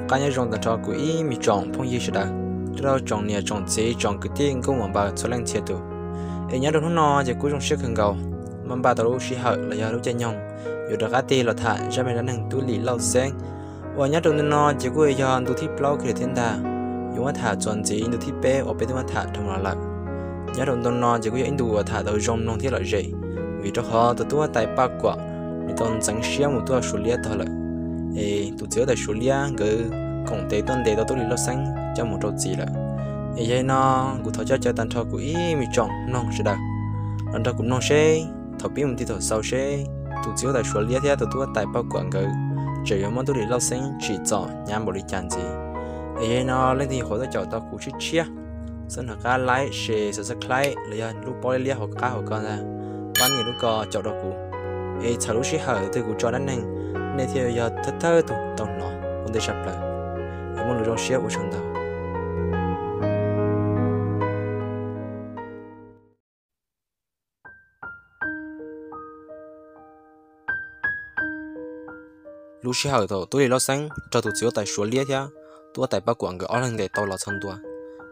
Qab nyob zoo tag nrho kuv ib me tsoom phooj ywg sawv daws, rau tsoom niam tsoom txiv tsoom kwv tij nkauj muam npaws txhua leej txhia tus. Es nyob rau hnub no ces kuj zoo siab kawg nkaus, maj npaj tau lub sij hawm los yog lub caij nyoog yuav rov qab tig los tham zaj me dab neeg Tub Lis Lauj Xeeb, uas nyob rau ntu no ces kuj yog ntu thib plaub kiag lawm thiab ntag. Yuav muab tham txuas ntxiv ntu thib peb uas peb twb muab tham dhau los lawm. Nyob rau ntu no ces kuj yog ib ntu uas tham tau zoo mloog thiab lom zem, vim rau qhov tus tub huab tais Paj Kuam nws tau ntxeev siab mus tuaj Suav liab tog lawm. Es tus txiv huab tais Suav liab nkawd koom tes tuaj ntes tau Tub Lis Lauj Xeeb coj mus rau txim lawm. Es yog li no kuv thov coj caw tag nrho kuv ib me tsoom mloog sawv daws los nrog kuv mloog seb thaum pib mus txog thaum xaus seb tus txiv huab tais Suav liab thiab tus tub huab tais Paj Kuam nkawd tseem yuav muab Tub Lis Lauj Xeeb tsim txom hnyav npaum li cas ntxiv. Es yog li no leej twg nyuam qhuav tuaj caum tau kuv tshiab tshiab, txhob nco qab like, share, subscribe los yog lub pob liab liab hauv qab hauv ko ntag, pab nias lub ko caum rau kuv. Es txhawm lub sij hawm twg kuv tso dab neeg, nej thiaj yog thawj thawj tus tau hnov ua ntej tshaj plaws. Es muaj lus zoo siab ua tsaug ntau. Lub sij hawm thaum Tub Lis Lauj Xeeb raug tus txiv huab tais Suav liab thiab tub huab tais Paj Kuam nkawd ob leeg ntes tau los txog ntua,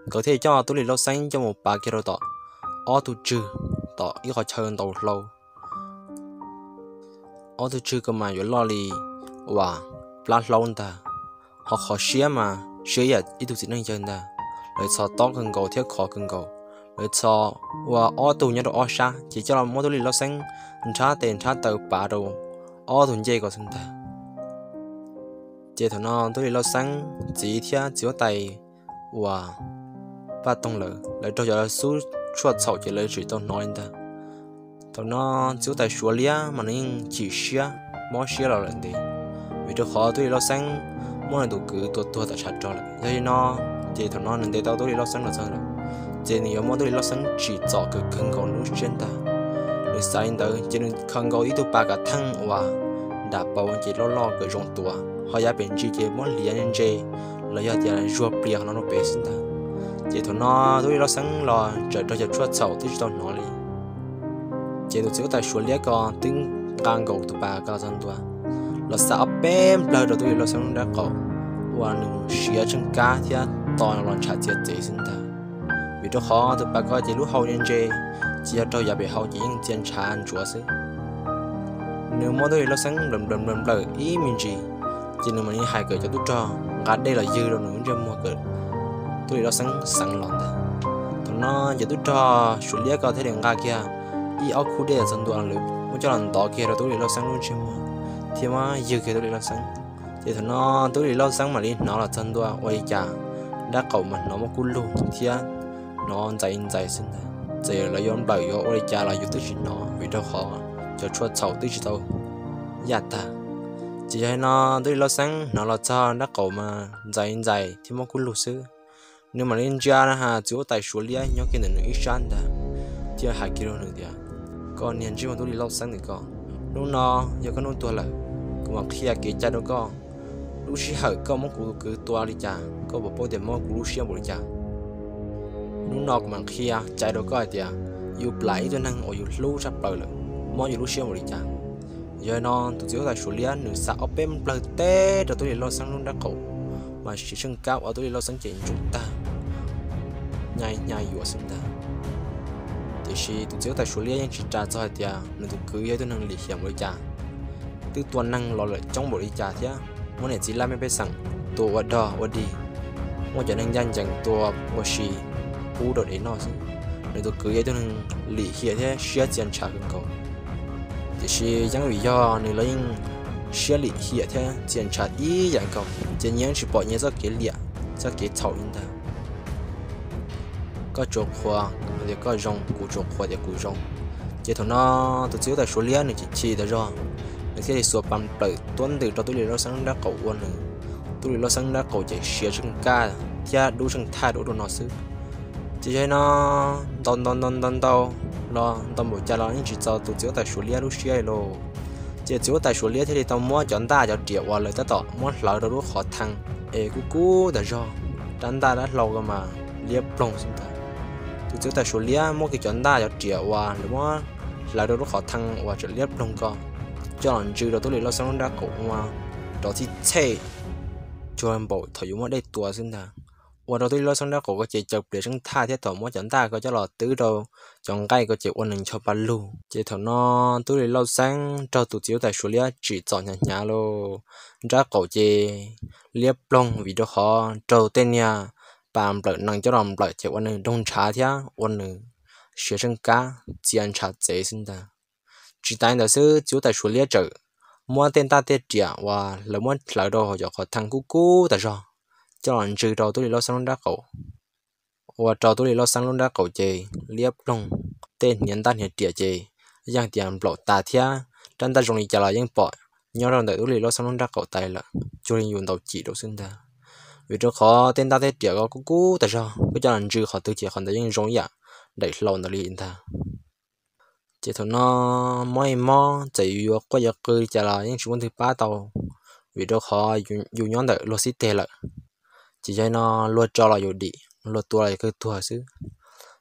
nkawd thiaj coj Tub Lis Lauj Xeeb coj mus pav kiag rau tom ob tug tswg, tom ib qhov chaw ntau hlau. Ob tug tswg ko mas yuav loj li uas plab hlaub ntag, ho qhov siab mas siab ib yam ib tug txiv neej yawg ntag. Lawv txhos tob kawg nkaus thiab khov kawg nkaus, lawv txhos ua ob tug nyob rau ob sab ces coj los muab Tub Lis Lauj Xeeb nrhab tes nrhab taw pav rau ob tug ncej ko xwb ntag. Ces thaum no Tub Lis Lauj Xeeb txiv thiab txiv huab tais uas Paj Toog lawv, lawv raug cov xub tshuaj txhaum ces lawv tsis tau hnov li ntag. Thaum no txiv huab tais Suav liab mas nws yeej chim siab mob siab los lawm ntev, vim rau qhov Tub Lis Lauj Xeeb muab nws tus kwv tua tuag tom tshav rog lawm. Yog li no ces thaum no nws ntes tau Tub Lis Lauj Xeeb los txog lawm, ces nws yuav muab Tub Lis Lauj Xeeb tsim txom kawg kawg nkaus lub siab ntag. Nws xav li ntawd ces nws khaws nkaus ib tug pas kav theej uas nram paus ces loj loj kom zoo tuav, ho yav pem ntsis ces muab hliav ntse los yog tias zuag plias qhov no rau pem xwb ntag. Ces thaum no Tub Lis Lauj Xeeb los tseem raug cov tshuaj txhaum twb tsis tau hnov li. Ces tus txiv huab tais Suav liab ko twb nqa nkaus tus pas ko txog ntua, los xa ob peb nplawg rau Tub Lis Lauj Xeeb lub nrab qaum uas nws siav tsheej kab thiab to los ntshav txiav txev xwb ntag. Vim rau qhov tus pas ko ces lub hau ntse ntse, ces yog raug yav pem hau ces yeej txia ntshav ntsuav xwb. Nws muab Tub Lis Lauj Xeeb nplawm nplawm nplawm nplawm ib me ntsis, ces nws mam li hais kom cov tub rog nqa dej los ywg rau nws lub ntsej muag kom Tub Lis Lauj Xeeb xeev los ntag. Thaum no cov tub rog Suav liab ko thiaj li nqa kiag ib ob khub dej txog ntua, lawv muab coj los ntov kiag rau Tub Lis Lauj Xeeb lub ntsej muag thiab muab ywg kiag Tub Lis Lauj Xeeb. Ces thaum no Tub Lis Lauj Xeeb mam li hnov los txog ntua ua li cas nrab qaum mas hnov muaj kub lug thiab hnov ntxais ntxais xwb ntag. Txawm lawv yuav nplawm yuav ua li cas los yus twb tsis hnov, vim rau qhov cov tshuaj txhaum twb tsis tau yaj tag. Ces yog li no Tub Lis Lauj Xeeb hnov los txog nrab qaum mas ntxais ntxais thiab muaj kub lug xwb. Nws mam li ntsia na has txiv huab tais Suav liab nyob kiag ntawm nws ib sab ntag, thiaj hais kiag rau nws tias, koj niag ntsej muag Tub Lis Lauj Xeeb ntawm ko, hnub no yog koj hnub tuag lawm, kuv mam qhia kev cai rau koj. Lub sij hawm koj muab kuv tus kwv tua li cas, koj puas paub tias mob kuv lub siab npaum li cas? Hnub no kuv mam qhia cai rau koj hais tias yus plam ib tug neeg uas yus hlub tshaj plaws lawm, mob yus lub siab npaum li cas. Yog li no tus txiv huab tais Suav liab nws xa ob peb nplawg teb rau Tub Lis Lauj Xeeb lub nrab qaum, mas siav tsheej kab ua Tub Lis Lauj Xeeb ces ntsoog tag, nyai nyai yuav xwb ntag. Tiam sis tus txiv huab tais Suav liab yeej tsis ras txog hais tias nws tus kwv yog ib tug neeg lim hiam npaum li cas, twb tua neeg los lawm coob npaum li cas thiab muab niam txiv laj mej pej xeem tua ua dog ua dig, muab cov neeg ncaj ncees tua ua si pub rau dev noj xwb. Nws tus kwv yog ib tug neeg lim hiam thiab siab txia ntshav kawg nkaus. Tiam sis yeej vim yog nws los yeej siab lim hiam thiab txia ntshav ib yam nkaus, ces nyias yeej tsis pom nyias txoj kev liam, txoj kev txhaum li ntag. Koj tsuas qhuas tias koj zoo, kuv tsuas qhuas tias kuv zoo. Ces thaum no tus txiv huab tais Suav liab nws chim chim tas zog, nws thiaj li xuas pas nplawm tuab ntws rau Tub Lis Lauj Xeeb nrab qaum ua nws, Tub Lis Lauj Xeeb nrab qaum ces siav tsheej kaj thiab dub tsheej thaj dua rau no xwb. Ces yog li no ntau ntau ntau ntau ntau los ntau npaum cas los yeej tsis txaus tus txiv huab tais Suav liab lub siab li lauj. Ces txiv huab tais Suav liab thiaj li tau muab cov ntaj cov riam uas lawv tab tom muab hlawv rau lub qhov thee es kub kub tas zog, rab ntaj rab hlau ko mas liab ploog xwb ntag. Tus txiv huab tais Suav liab muab kiag cov ntaj cov riam uas lawv muab hlawv rau lub qhov thee uas tseem liab ploog ko coj los ntsw rau Tub Lis Lauj Xeeb lub nrab qaum ua rov txhij txhej. cuag npaum thaum yuav muab dej tua xwb ntag. Ua rau tub lis lauj xeeb nrab qaum ko ces caws plias seeb thaj thiab thaum muab cov ntaj ko coj los twb rau cov nqaij ko ces ua nws ncho pa lug. Ces thaum no tub lis lauj xeeb raug tus txiv huab tais suav liab tsim txom hnyav hnyav lauj, nrab qaum ces liab ploog vim rau qhov raug tej niag pas nplawm nees coj los nplawm ces ua nws doog ntshav thiab ua nws siav seej kab txia ntshav txev xwb ntag. Tsis tas li ntawd xwb, txiv huab tais suav liab tseem muab tej ntaj tej riam uas lawv muab hlawv rau hauv cov qhov thaj kub kub tas zog coj los ntsw rau tub lis lauj xeeb lub nrab qaum. Ua rau tub lis lauj xeeb lub nrab qaum ces liab ploog, tej hniav ntaj hniav riam ces yeej tias nplaum tas thiab, rab ntaj zoo li cas los yeej pom nyob rau ntawm tub lis lauj xeeb lub nrab qaum tas lawm, cuag li yus ntaus cim rau xwb ntag. Vim rau qhov tej ntaj tej riam ko kub kub tas zog, koj coj los ntsw qhov twg ces qhov ntawd yeej zoo ib yam daim hlau ntawd li ntag. Ces thaum no mob ib mob txawm yus yuav quaj yuav qw li cas los yeej tsis muaj leej twg pab tau, vim rau qhov yus nyob ntawm luag xib teg lawm. Ces yog li no luag tso los yus dim, luag tua los yus kawg tuag xwb.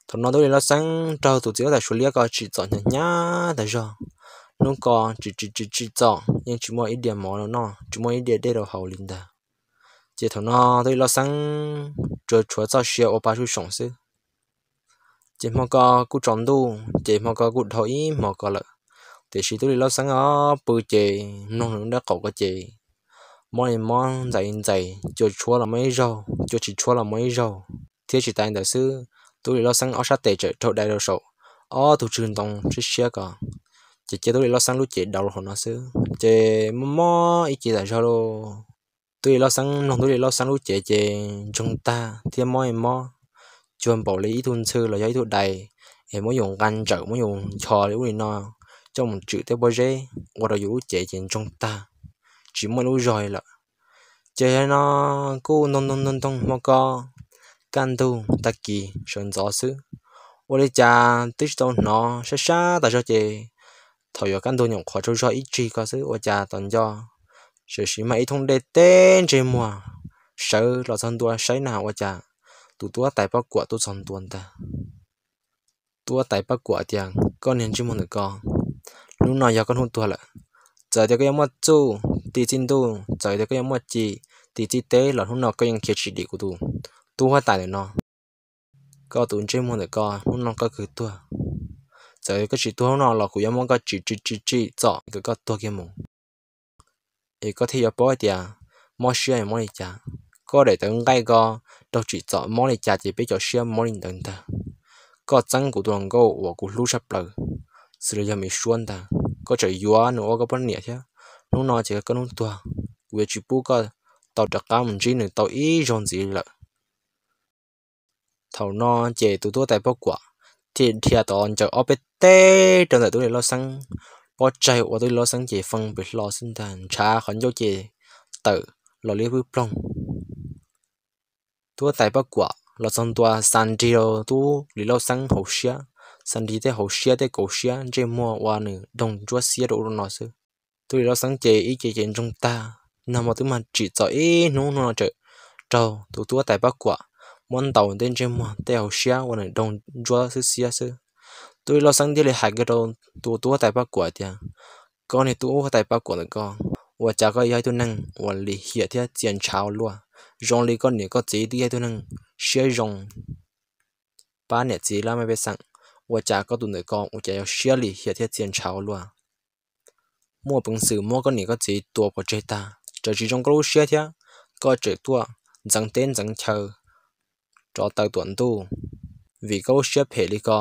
Thaum no tub lis lauj xeeb raug tus txiv huab tais suav liab ko tsim txom hnyav hnyav tas zog, hnub ko tsim tsim tsim tsim txom yeej tsis muaj ib diav mov rau noj, tsis muaj ib diav dej rau haus li ntag. Ces thaum no tub lis lauj xeeb tsuas tshuav txoj sia ua pa zuj soom xwb. Ces hmo ko kuj tsaus ntuj, ces hmo ko kuj dhau ib hmo ko lawm. Tiam sis tub lis lauj xeeb ob pw ces mloog nws lub nrab qaum ko ces mob li mob, ntxais li ntxais, cua tshuab los muaj ib zaug, cua tsis tshuab los muaj ib zaug. Thiab tsis tas li ntawd xwb, tub lis lauj xeeb ob sab tes tseem raug dai rau saum ob tug tswg ntoo siab siab ko. Ces cia tub lis lauj xeeb lub cev daus rau hauv no xwb ces mob mob ib ce tas zog lauj. Tub lis lauj xeeb mloog tub lis lauj xeeb lub cev ces ntsoog tag thiab mob li mob, cuag npaum li ib tug ntxhw los yog ib tug dais es muab yus nqa ntsawm muab yus ncho li ub li no coj mus tswm tej pob zeb, ua rau yus lub cev ces ntsoog tag, tsis muaj lub zog li lawm. Ces yog li no kuj ntoog ntoog ntoog ntoog hmo ko, kaj ntug tag kis sawv ntxov xwb, ua li cas twb tsis tau hnov sab sab tas zog ces thaum yuav kaj ntug nyuam qhuav tsaug zog ib tsig ko xwb ua cas tom nco txawm sim mag ib thoob dej teb ntsej muag sawv los txog ntua saib na ua cas tus tub huab tais Paj Kuam tuaj txog ntua ntag. Tub huab tais Paj Kuam tias, Koj niag ntsej muag ntawm ko, hnub no yog koj hnub tuag lawm. Txawm tias koj yuav muaj txuj ti txij ntuj, txawm tias koj yuav muaj ci ti txij teb los hnub no koj yeej khiav tsis dim kuv tus tub huab tais ntawm no. Koj tus ntsej muag ntawm ko, hnub no koj kawg tuag. Txawm koj tsis tuag hnub no los kuv yuav muab koj tsim tsim tsim tsim txom kom koj tuag kiag mus, es koj thiaj yuav paub hais tias mob siab es mob li cas. Koj daim tawv nqaij ko raug tsim txom mob li cas ces peb cov siab mob li ntawd ntag. Koj txeeb kuv tus hluas nkauj uas kuv hlub tshaj plaws, xws li yog me suab ntag, koj tseem yuav nws ua koj poj niam thiab. Hnub no ces koj hnub tuag, kuv yuav tsis pub koj tau rov qab mus ntsib nws tau ib zaug ntxiv lawm. Thaum no ces tus tub huab tais Paj Kuam thiaj dhia tod ncaws ob peb teg rau ntawm tub lis lauj xeeb pob tsaig ua tub lis lauj xeeb ces fee pes hlo xwb ntag, ntshav qhov ncauj ces tawm los liab pwb ploog. Tub huab tais Paj Kuam los txog ntua xa nrig rau tub lis lauj xeeb hauv siab, xa nrig tej hauv siab tej kauv siab ntsej muag ua nws doog ntsuab xiab rau ub rau no xwb. Tub lis lauj xeeb ces ib ce ces ntsoog tag, nag hmo twb mag tsim txom ib hnub, hnub no tseem raug tus tub huab tais Paj Kuam muab ntaus tej ntsej muag tej hauv siab ua nws doog ntsuab xwb xiab xwb. Tub lis lauj xeeb thiaj li hais kiag rau tus tub huab tais Paj Kuam tias, Koj niag tub huab tais Paj Kuam ntawm ko, ua cas koj yog ib tug neeg uas lim hiam thiab txia ntshav ua luaj? Zoo li koj niam koj txiv twb yog ib tug neeg siab zoo pab niam txiv laj mej pej xeem, ua cas koj tus ntawm ko ua cas yog siab lim hiam thiab txia ntshav ua luaj? Muaj peev xwm muab koj niam koj txiv tua pov tseg tag, tseem tsis zoo koj lub siab thiab, koj tseem tuaj ntxeev teb ntxeev chaw rov taw tuam ntuj. Vim koj lub siab phem li ko,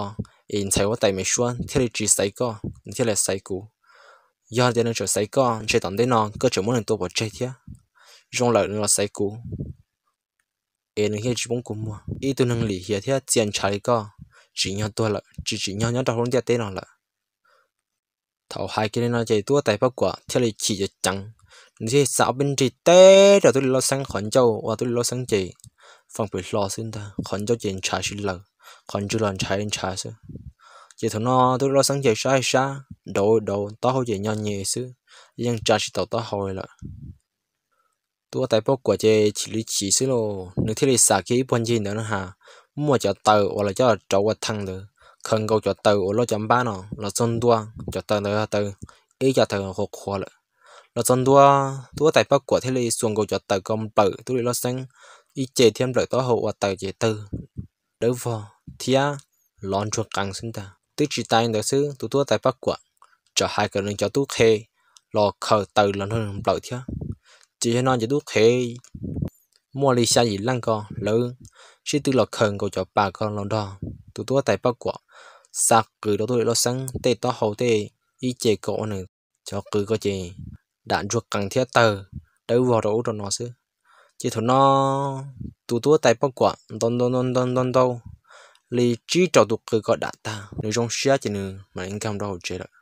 es ntxhais huab tais me suab thiaj li tsis xaiv koj, nws thiaj li xaiv kuv. Yog tias nws tseem xaiv koj, ntshe tom ntej no koj tseem muab nws tua pov tseg thiab. Zoo lawm nws los xaiv kuv, es nws thiaj tsis poob kua muag. Ib tug neeg lim hiam thiab txia ntshav li koj, tsim nyog tuag lawm, tsis tsim nyog nyob rau hauv lub ntiaj teb no lawm. Thaum hais kiag li no ces tub huab tais Paj Kuam thiaj li chim ceev ceev, nws thiaj xa ob peb nrig teb rau tub lis lauj xeeb qhov ncauj, ua tub lis lauj xeeb ces fee pes hlo xwb ntag, qhov ncauj ces ntshav sib laws, qhov ntswg los ntshav ntshav xwb. Ces thaum no tub lis lauj xeeb ces sab sab, dauv dauv taub hau ces nyo nyem xwb, yeej tsa tsis tau taub hau li lawm. Tub huab tais Paj Kuam ces chim li chim xwb lauj, nws thiaj li xam kiag ib puag ncig ntawd na has, muaj cov taws uas lawv coj rauv ua thee ntawd, khaws nkaus cov taws uas luaj cov npab no los txog ntua, cov taws ntawd yog taws, ib co taws qhuav qhuav lawm, Los txog ntua, tub huab tais Paj Kuam thiaj li xuas nkaus cov taws ko nplawm Tub Lis Lauj Xeeb ib ce thiab nplawm taub hau ua taws ces tawg dawb vog thiab lov ntsuag qees xwb ntag. Twb tsis tas li ntawd xwb, tus tub huab tais Paj Kuam tseem hais kom nws cov tub qhe los khaws taws los nrog nws nplawm thiab. Ces yog no ces tub qhe muaj li xya yim leej ko lawv sib tw los khaws nkaus cov pas ko los nrog tus tub huab tais Paj Kuam xa qws rau Tub Lis Lauj Xeeb tej taub hau tej ib ce ko ua nws cov qws ko ces dam ntsuag qees thiab tawg dawb vog rau ub rau no xwb. Ces thaum no tus tub huab tais Paj Kuam ntaus ntaus ntaus ntaus ntaus li tsib rau tus qws ko dam tag, nws zoo siab ces nws mam li nkag rau hauv tsev lawm.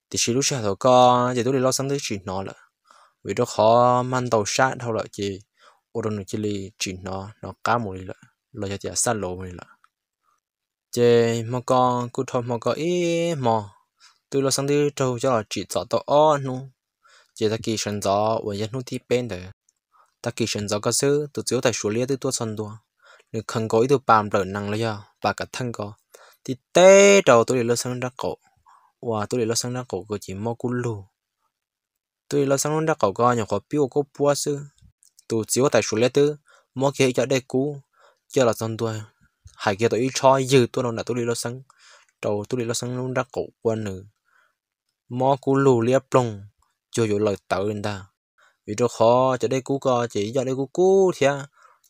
Tiam sis lub sij hawm thaum ko ces Tub Lis Lauj Xeeb twb tsis hnov lawm, vim rau qhov mas ntaus sab dhau lawm ces ua rau nws cia li tsis hnov, hnov qab mus li lawm los yog tias xab lauv mus li lawm. Ces hmo ko kuj dhau hmo ko ib hmo, Tub Lis Lauj Xeeb twb raug coj los tsim txom tau ob hnub. Ces tag kis sawv ntxov uas yog hnub thib peb ntawd, tag kis sawv ntxov ko xwb tus txiv huab tais Suav Liab twb tuaj txog ntua. Nws khaws nkaus ib tug pas nplawm nees los yog pas kav theej ko tib teb rau Tub Lis Lauj Xeeb lub nrab qaum, uas Tub Lis Lauj Xeeb lub nrab qaum ko ces mob kub lug. Tub Lis Lauj Xeeb lub nrab qaum ko nyuam qhuav pib ua kub puab xwb. Tus txiv huab tais Suav Liab twb muab kiag ib co dej kub coj los txog ntua, hais kiag tau ib tshob ywg tuaj rau nram Tub Lis Lauj Xeeb, rau Tub Lis Lauj Xeeb lub nrab qaum ua nws mob kub lug liab ploog, cuag yuav lawm tawv li ntag. Vim rau qhov cov dej kub ko ces ib co dej kub kub thiab,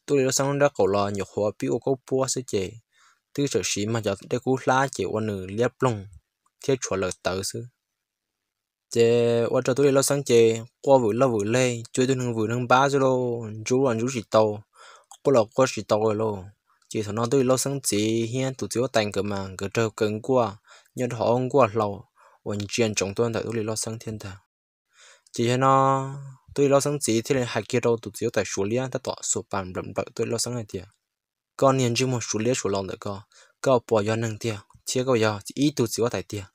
Tub Lis Lauj Xeeb lub nrab qaum los nyuam qhuav pib ua kub puab xwb ces twb txawm siv mag cov dej kub hlab ces ua nws liab ploog thiab tshuav lawm tawv xwb. Ces ua rau Tub Lis Lauj Xeeb ces quaj vwm loj vwm leg, cuag ib tug neeg vwm neeg npab xwb lauj, ntsub los ntsub tsis tau, quaj los quaj tsis tau lauj. Ces thaum no Tub Lis Lauj Xeeb txiv thiab tus txiv huab tais nkawd mas nkawd raug kaw nkuaj nyob rau hauv nkuaj hlau uas ntsia ntsoov tuaj ntawm Tub Lis Lauj Xeeb thiab ntag. Ces yog no Tub Lis Lauj Xeeb txiv thiaj li hais kiag rau tus txiv huab tais Suav Liab tab tom xuas pas nplawm nplawm Tub Lis Lauj Xeeb hais tias, koj niag ntsej muag Suav Liab Suav Laus ntawm ko, koj puas yog neeg tiag thiab koj yog ib tug txiv huab tais tiag?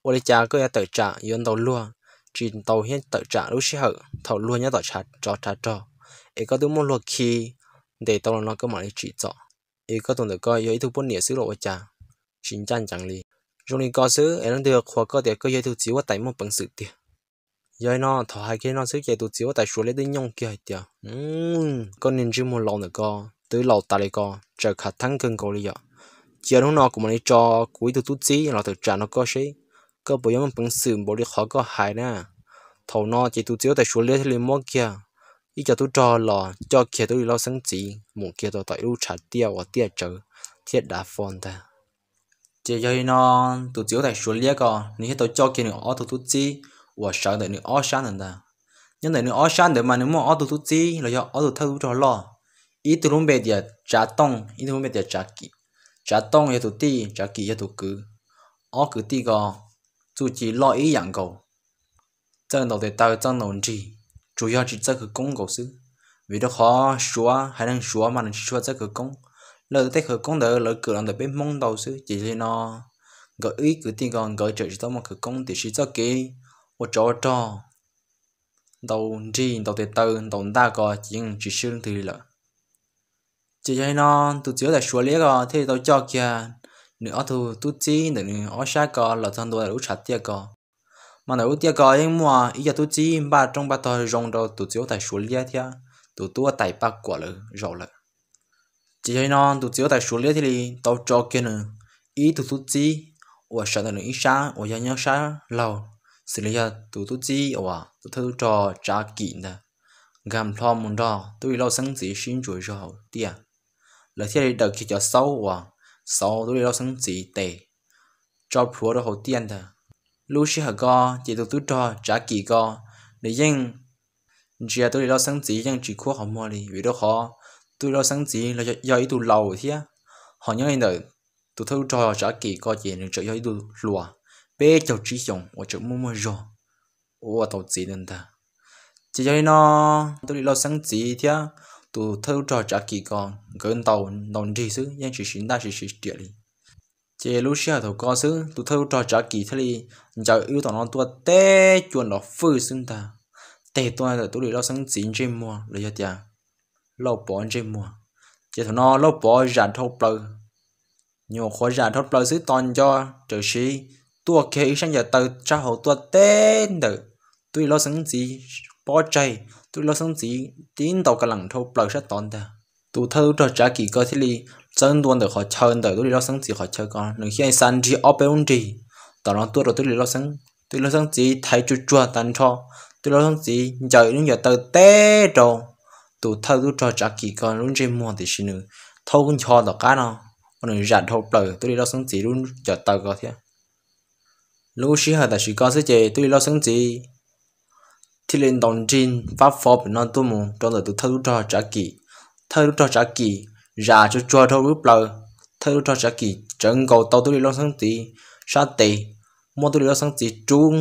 Ua li cas koj yuav tawm tsam yuav ntaus luag, tsis ntaus thiab tawm tsam lub sij hawm thaum luag nyob tom tsov tshav rog, es koj twb muab luag khi ntes tau los no koj mam li tsim txom, es koj tus ntawm ko yog ib tug poj niam xwb los ua cas tsis ncaj ncees li. Zoo li ko xwb es leej twg qhuas koj tias koj yog ib tug txiv huab tais muaj peev xwm tiag? Yog li no thaum hais kiag no xwb ces tus txiv huab tais Suav Liab twb nyooj kiag hais tias, koj niag ntsej muag laus ntawm ko, twb laus tas li ko, tseem khav theeb kawg nkaus li yom. Cia hnub no kuv mam li tso kuv ib tug tub txib los tawm tsam nrog koj seb koj puas yuav muaj peev xwm npaum li qhov koj hais na. Thaum no ces tus txiv huab tais Suav Liab thiaj li muab kiag ib co tub rog los coj kiag Tub Lis Lauj Xeeb txiv mus kiag rau tom ib lub tshav tiaj uas tiaj tsawv thiab dav fo ntag. Ces yog li no tus txiv huab tais Suav Liab ko nws thiaj tau coj kiag nws ob tug tub txib uas sawv ntawm nws ob sab ntawd ntag. Nyob ntawm nws ob sab ntawd mas nws muaj ob tug tub txib los yog ob tug thawj tub rog loj, ib tug lub npe tias Tsav Tooj, ib tug lub npe tias Tsav Kim. Tsav Tooj yog tus tij, Tsav Kim yog tus kwv. Ob kwv tij ko txuj ci loj ib yam nkaus, txawj ntaus tes taw txawj ntaus nrig, tsuas yog tsis txawj khawv koob nkaus xwb. Vim rau qhov Suav, haiv neeg Suav mas nws tsis tshua txawj khawv koob. Lawv tej khawv koob ntawd lawv kawm los ntawm peb Hmoob ntau xwb, ces yog li no nkawd ib kwv tij ko nkawd tseem tsis tau muaj khawv koob, tiam sis txoj kev ua tsov ua rog, ntaus nrig ntaus tes taw ntaus ntaj ko ces yeej tsis swb leej twg li lawm. Ces yog li no tus txiv huab tais Suav Liab ko thiaj li tau coj kiag nws ob tug tub txib ntawm nws ob sab ko los txog ntua ntawm lub tshav tiaj ko. Mas ntawm lub tiaj ko yeej muaj ib co tub txib npaj rooj npaj tog zoo rau tus txiv huab tais Suav Liab thiab tus tub huab tais Paj Kuam lawv zaum lawm. Ces yog li no tus txiv huab tais Suav Liab thiaj li tau tso kiag nws ib tug tub txib uas sawv ntawm nws ib sab uas yog nyob sab laug, xws li yog tus tub txib uas tus thawj tub rog Tsav Kim ntag, nkag nplho mus nrog Tub Lis Lauj Xeeb txiv sib ntsuas zog hauv tiaj. Lawv thiaj li daws kiag cov xaub uas xauv Tub Lis Lauj Xeeb txiv tes tso plhuav rau hauv tiaj ntag. Lub sij hawm ko ces tus tub rog Tsav Kim ko nws yeej ntsia Tub Lis Lauj Xeeb txiv yeej tsis khuab qhov muag li, vim rau qhov Tub Lis Lauj Xeeb txiv los yog ib tug laus thiab, ho nyob li ntawm tus thawj tub rog Tsav Kim ko ces nws tseem yog ib tug hluas peb caug tsib xyoos uas tseem muaj muaj zog ua tau txiv ntawd ntag. Ces yog li no Tub Lis Lauj Xeeb txiv thiab tus thawj tub rog Tsav Kim ko nkawd ntaus ntaus nrig xwb yeej tsis siv ntaj tsis siv riam li. Ces lub sij hawm thaum ko xwb tus thawj tub rog Tsav Kim thiaj li ncaws ib lub tom no tuaj teb cua nrov fwj xwb ntag, teg tuaj ntawm Tub Lis Lauj Xeeb txiv ntsej muag los yog tias Lauj Pov ntsej muag. Ces thaum no Lauj Pov zam dhau plaws, nyuam qhuav zam dhau plaws xwb tos nco, tab sis tuaj kiag ib sab ncaws taw tshaj hauv tuaj teb ntawm Tub Lis Lauj Xeeb Ntxiv pob tsaig, Tub Lis Lauj Xeeb Ntxiv tib ntaus ka leem dhau plaws sab tod ntag. Tus thawj tub rog Tsav Kim ko thiaj li txawb ntua ntawm qhov chaw ntawm Tub Lis Lauj Xeeb Ntxiv qhov chaw ko, nws thiaj xa nrig ob peb lub nrig tom no tuaj rau Tub Lis Lauj Xeeb. Tub Lis Lauj Xeeb Ntxiv thaiv tsuag tsuag tag nrho, Tub Lis Lauj Xeeb Ntxiv ncaws ib lub ncaws taw teb rau tus thawj tub rog Tsav Kim ko lub ntsej muag, tiam sis nws thaub ncho tom qab no uas nws zam dhau plaws Tub Lis Lauj Xeeb Ntxiv lub ncaws taw ko thiab. Lub sij hawm tam sim ko xwb ces Tub Lis Lauj Xeeb Ntxiv thiaj li ntaus nrig fab fo pem no tuaj mus rau ntawm tus thawj tub rog Tsav Kim. Thawj tub rog Tsav Kim zam tsuag tsuag dhau lub plaws, thawj tub rog Tsav Kim tsawv nkaus tau Tub Lis Lauj Xeeb Ntxiv sab tes, muab Tub Lis Lauj Xeeb Ntxiv rub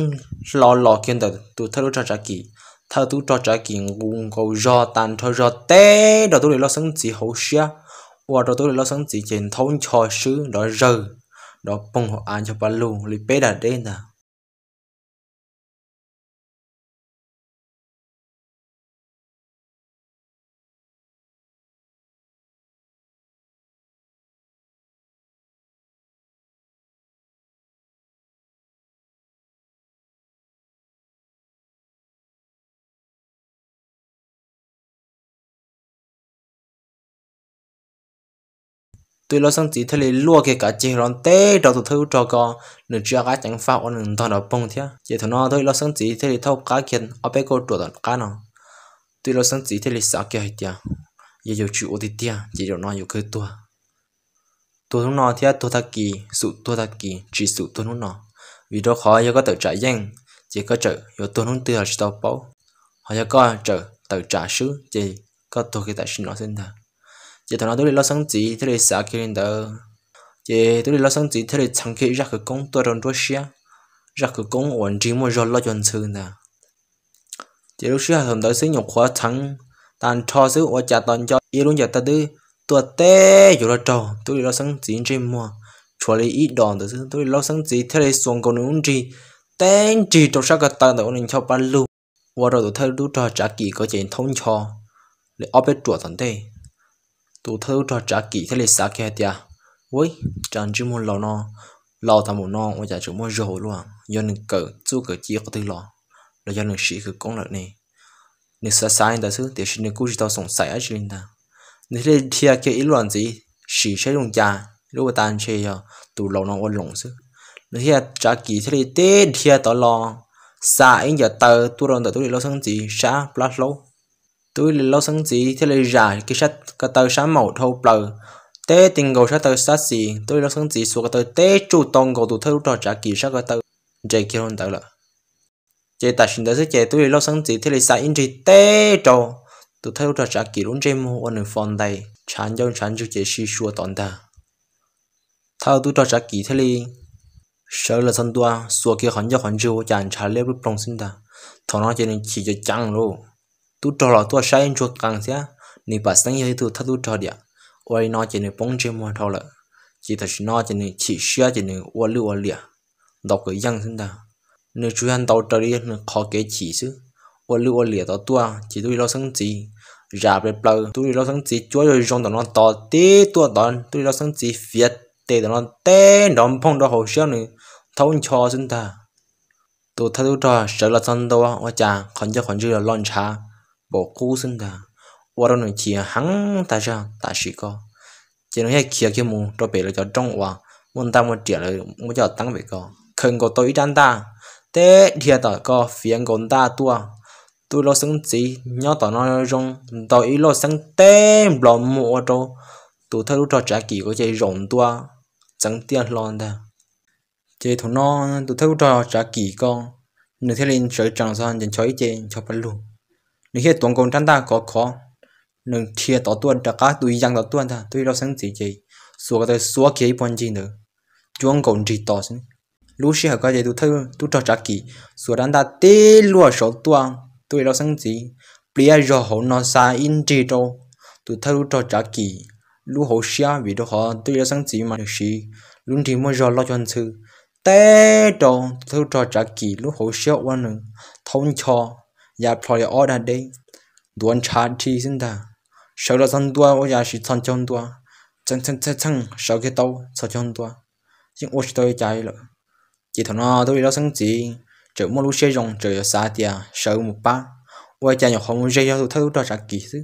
hlo los kiag ntawm tus thawj tub rog Tsav Kim. Thawj tub rog Tsav Kim nqus nkaus zog tag nrho zog teb rau Tub Lis Lauj Xeeb Ntxiv hauv siab, ua rau Tub Lis Lauj Xeeb Ntxiv ces nthaub ncho swb nrov zawg, nrov poog hauv av ncho pa lug li peb dag deb ntag. Tub Lis Lauj Xeeb Ntxiv thiaj li luaj kiag kav ceg los teb rau tus thawj tub rog ko, nws tsis nco qab ceev faj ua nws ntog nrov poog thiab. Ces thaum no Tub Lis Lauj Xeeb Ntxiv thiaj li thauj qab kiag ob peb kauj ruam tom qab no. Tub Lis Lauj Xeeb Ntxiv thiaj li xav kiag hais tias, yog yus tsis ua tiag tiag ces zaum no yus kawg tuag. Tuag hnub no thiab tuag tag kis, xum tuag tag kis, tsis xum tuag hnub no. Vim rau qhov yog koj tawm tsam yeej, ces koj txawm yuav tuag hnub twg los tsis tau paub. Ho yog koj txawm tawm tsam swb ces koj tuag kiag tam sim no xwb ntag. Ces thaum no Tub Lis Lauj Xeeb Ntxiv thiaj li xav kiag li ntawd, ces Tub Lis Lauj Xeeb Ntxiv thiaj li txheev kiag ib zaj khawv koob tuaj rau nruab siab, zaj khawv koob uas nrig muaj zog loj cuag ntxhw ntag. Ces lub sij hawm thaum ntawd xwb nyuam qhuav txheev tag nrho xwb ua cas tos nco ib lub ncaws taw twb tuaj teb yuav luag raug Tub Lis Lauj Xeeb Ntxiv ntsej muag tshuav li ib dos ntawd xwb. Tub Lis Lauj Xeeb Ntxiv thiaj li xuas nkaus nws lub nrig teb nrig rau sab ko taw ntawm uas nws ncho pa lug, ua rau tus thawj tub rog Tsav Kim ko ces nthaub ncho li ob peb ruam tom ntej. Tus thawj tub rog Tsav Kim thiaj li xav kiag hais tias, ua cas ntsej muag laus no, laus tas mus no ua cas tseem muaj zog ua luaj, yog nws kawm txuj kawm ci qhov twg los, los yog nws sim khawv koob lawm ne? Nws xav xav li ntawd xwb tiam sis nws kuj tsis tau xoom xaim dab tsi li ntag. Nws thiaj li dhia kiag ib lub los ntxiv sim saib zoo cas, lub ua tas ntshe yog tus laus no ua loos xwb. Nws thiaj, Tsav Kim thiaj li tib dhia tod los xa ib ncaws taw tuaj rau ntawm Tub Lis Lauj Xeeb Ntxiv sab plab hlaub. Tub Lis Lauj Xeeb Ntxiv thiaj li zam kiag sab ko taw sab maum dhau plaws, teb ti nkaus sab taw sab xis. Tub Lis Lauj Xeeb Ntxiv xuas ko taw teb tsuj tau nkaus tus thawj tub rog Tsav Kim sab ko taw nres kiag rau ntawd lawm. Ces tam sim ntawd xwb ces Tub Lis Lauj Xeeb Ntxiv thiaj li xa ib nrig teb rau tus thawj tub rog Tsav Kim lub ntsej muag ua nws fo ntais ntshav ncauj ntshav ntswg ces sib sua tod ntag. Thawj tub rog Tsav Kim thiaj li sawv los txog ntua xuas kiag qhov ncauj qhov ntswg ua cas ntshav liab ploog xwb ntag. Thaum no ces nws chim ceev ceev lauj. Tub rog los tuaj saib ntsuag qees thiab, nws pam xeeb yog ib tug thawj tub rog diam. Ua li no ces nws poob ntsej muag dhau lawm. Ces tam sim no ces nws chim siab ces nws ua lwj ua liam ntaus kwv yeej xwb ntag. Nws tsuas yog ntaus raws li nws qhov kev chim xwb. Ua lwj ua liam tod tuaj ces Tub Lis Lauj Xeeb Ntxiv zam plaws plaws, Tub Lis Lauj Xeeb Ntxiv cuab zoo zoo ntawm no tod tib tuaj tod, Tub Lis Lauj Xeeb Ntxiv fiav tes ntawm no teb nrov nphooj rau hauv siab nws nthaub ncho xwb ntag. Tus thawj tub rog sawv los txog ntua ua cas qhov ncauj qhov ntswg los lo ntshav npaum qub xwb ntag, ua rau nws chim heev tag zog tam sim ko. Ces nws thiaj khiav kiag mus rau pem lawv cov rooj uas muaj ntaj muaj riam lawv muab coj teeb pem ko, khaws nkaus tau ib rab ntaj, teb dhia tom ko fiav nkaus ntaj tuaj. Tub Lis Lauj Xeeb Ntxiv nyob tom no zoo ntaus ib lauj xeeb teb nplos muag ua rau tus thawj tub rog Tsav Kim ko ces zaum ntua txeev tiaj hlo ntag. Ces thaum no tus thawj tub rog Tsav Kim ko nws thiaj li sawv tsees txog nco ncho ib ce ncho pa lug, nws thiaj tuav nkaus rab ntaj khov khov, nws dhia tod tuaj rov qab tus yees tod tuaj ntag. Tub Lis Lauj Xeeb Ntxiv ces xuas ko taw xuav kiag ib puag ncig ntawd, cuab nkaus nrig to xwb. Lub sij hawm ko ces tus thawj tub rog Tsav Kim xuas rab ntaj tib luaj saud tuaj, Tub Lis Lauj Xeeb Ntxiv pliab zog hauv no xa ib nrig rau tus thawj tub rog Tsav Kim lub hauv siab, vim rau qhov Tub Lis Lauj Xeeb Ntxiv mas nws siv lub nrig muaj zog loj cuag ntxhw, teb rau tus thawj tub rog Tsav Kim lub hauv siab ua nws nthaub ncho ya plho li ob dag deb, ntuav ntshav dhi xwb ntag. Sawv los txog ntua ua cas siv txhos caug ntua, txheej txheej txheej sawv kiag tau txhos caug ntua, yeej ua tsis tau li cas li lawm. Ces thaum no Tub Lis Lauj Xeeb Ntxiv txawm muaj lub siab zoo, txawm yuav xav tias sawv mus pab, ua cas nyuam qhuav mus ze yog tus thawj tub rog Tsav Kim xwb.